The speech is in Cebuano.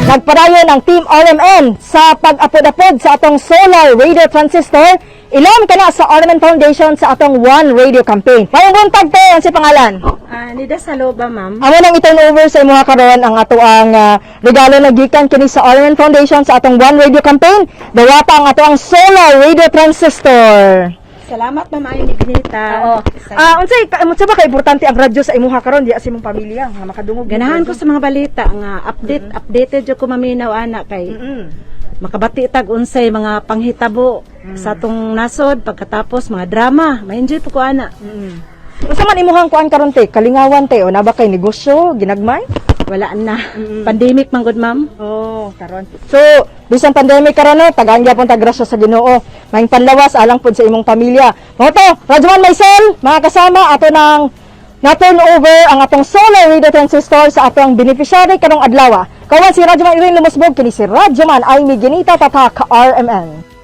Nagpadayon ang Team RMN sa pag-apod-apod sa atong solar radio transistor. Ilawom kana sa RMN Foundation sa atong One Radio campaign. Maayong buntag, te, unsay pangalan? Ah, Nida Saloba, ma'am. Amo nang i-turn over sa imuha karon ang atoang regalo na gikan kini sa RMN Foundation sa atong One Radio campaign. Dawata ang atoang solar radio transistor. Salamat, ma'am Amy Gnita. Oo. Ah, unsay ba ka importante ang radyo sa imuha karon diya sa imong pamilya nga makadungog? Ganahan ko sa mga balita nga updated jud ko maminaw ana kay makabati tag unsay mga panghitabo sa atong nasod, pagkatapos mga drama. Ma-enjoy po ko ana. Unsa man imuhang kuan karon, te? Kalingawan, te, o naa ba kay negosyo ginagmay? Wala na. Pandemic man gud, ma'am. Oh, karon. So, bisan pandemic karon no, tagaan gyapon ta grasya sa Ginoo. Maayong panlawas alang pod sa imong pamilya. Mao to, Radyoman Maisel, mga kasama, ato nang na-turn over ang atong solar radio transistor sa atong beneficiary karong adlaw. Kauban si Radyoman Irene Lumusbog, kini si Radyoman Amy Ginita, Tatak RMN.